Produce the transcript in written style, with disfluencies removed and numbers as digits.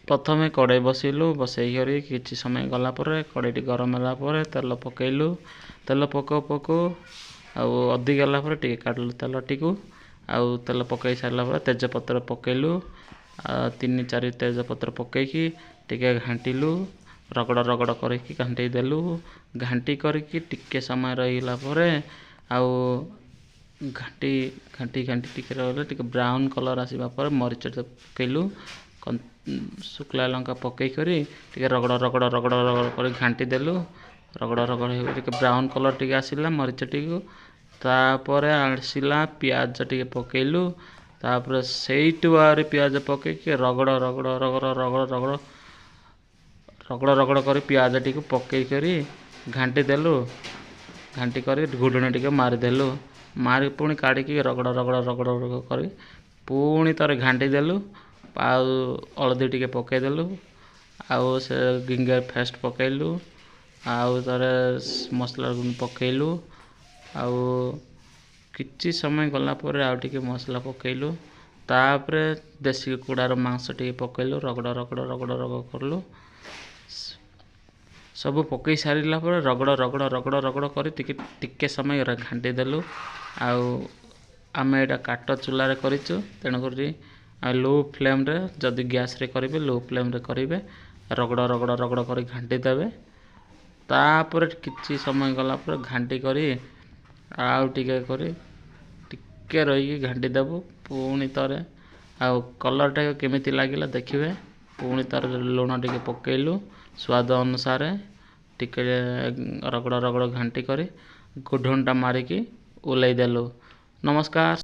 ପ୍ରଥମେ କଡ଼େଇ ବସେଇଲୁ। ବସେଇକରି କିଛି ସମୟ ଗଲା ପରେ, କଡ଼େଇଟି ଗରମ ହେଲା ପରେ ତେଲ ପକେଇଲୁ। ତେଲ ପକାଉ ପକାଉ ଆଉ ଅଧିକ ହେଲା ପରେ ଟିକେ କାଢ଼ିଲୁ ତେଲଟିକୁ। ଆଉ ତେଲ ପକାଇ ସାରିଲା ପରେ ତେଜପତ୍ର ପକାଇଲୁ। ଆଉ ତିନି ଚାରି ତେଜପତ୍ର ପକାଇକି ଟିକେ ଘାଣ୍ଟିଲୁ, ରଗଡ଼ ରଗଡ଼ କରିକି ଘାଣ୍ଟି ଦେଲୁ। ଘାଣ୍ଟି କରିକି ଟିକେ ସମୟ ରହିଲା ପରେ, ଆଉ ଘାଣ୍ଟି ଘାଣ୍ଟି ଘାଣ୍ଟି ଟିକେ ରହିଲେ, ଟିକେ ବ୍ରାଉନ୍ କଲର୍ ଆସିବା ପରେ ମରିଚ ପକାଇଲୁ, ଶୁଖିଲା ଲଙ୍କା ପକାଇ କରି ଟିକେ ରଗଡ଼ ରଗଡ଼ ରଗଡ଼ ରଗଡ଼ କରି ଘାଣ୍ଟି ଦେଲୁ। ରଗଡ଼ ରଗଡ଼ ହେଇକି ଟିକେ ବ୍ରାଉନ୍ କଲର୍ ଟିକେ ଆସିଲା ମରିଚଟିକୁ। ତାପରେ ଆସିଲା ପିଆଜ ଟିକେ ପକାଇଲୁ। ତାପରେ ସେଇଠୁ ଆହୁରି ପିଆଜ ପକାଇକି ରଗଡ଼ ରଗଡ଼ ରଗଡ଼ ରଗଡ଼ ରଗଡ଼ ରଗଡ଼ ରଗଡ଼ କରି ପିଆଜଟିକୁ ପକାଇ କରି ଘାଣ୍ଟି ଦେଲୁ। ଘାଣ୍ଟି କରି ଘୋଡ଼ଣୀ ଟିକେ ମାରିଦେଲୁ। ମାରି ପୁଣି କାଢ଼ିକି ରଗଡ଼ ରଗଡ଼ ରଗଡ଼ ରଗଡ଼ କରି ପୁଣି ଥରେ ଘାଣ୍ଟି ଦେଲୁ। ଆଉ ହଳଦୀ ଟିକେ ପକାଇଦେଲୁ, ଆଉ ସେ ଜିଞ୍ଜର ପେଷ୍ଟ ପକାଇଲୁ, ଆଉ ଥରେ ମସଲା ପକାଇଲୁ। ଆଉ କିଛି ସମୟ ଗଲା ପରେ ଆଉ ଟିକେ ମସଲା ପକାଇଲୁ। ତାପରେ ଦେଶୀ କୁକୁଡ଼ାର ମାଂସ ଟିକେ ପକାଇଲୁ, ରଗଡ଼ ରଗଡ଼ ରଗଡ଼ ରଗଡ଼ କଲୁ। ସବୁ ପକାଇ ସାରିଲା ପରେ ରଗଡ଼ ରଗଡ଼ ରଗଡ଼ ରଗଡ଼ କରି ଟିକେ ଟିକେ ସମୟ ଘାଣ୍ଟି ଦେଲୁ। ଆଉ ଆମେ ଏଇଟା କାଠ ଚୁଲାରେ କରିଛୁ, ତେଣୁକରି ଆଉ ଲୋ ଫ୍ଲେମ୍ରେ, ଯଦି ଗ୍ୟାସ୍ରେ କରିବେ ଲୋ ଫ୍ଲେମ୍ରେ କରିବେ, ରଗଡ଼ ରଗଡ଼ ରଗଡ଼ କରି ଘାଣ୍ଟି ଦେବେ। ତାପରେ କିଛି ସମୟ ଗଲା ପରେ ଘାଣ୍ଟି କରି ଆଉ ଟିକେ କରି ଟିକେ ରହିକି ଘାଣ୍ଟି ଦେବୁ ପୁଣି ଥରେ। ଆଉ କଲର୍ଟା କେମିତି ଲାଗିଲା ଦେଖିବେ। ପୁଣି ତାର ଲୁଣ ଟିକେ ପକାଇଲୁ ସ୍ୱାଦ ଅନୁସାରେ, ଟିକେ ରଗଡ଼ ରଗଡ଼ ଘାଣ୍ଟି କରି ଘୋଡ଼ଣୀଟା ମାରିକି ଓହ୍ଲାଇ ଦେଲୁ। ନମସ୍କାର।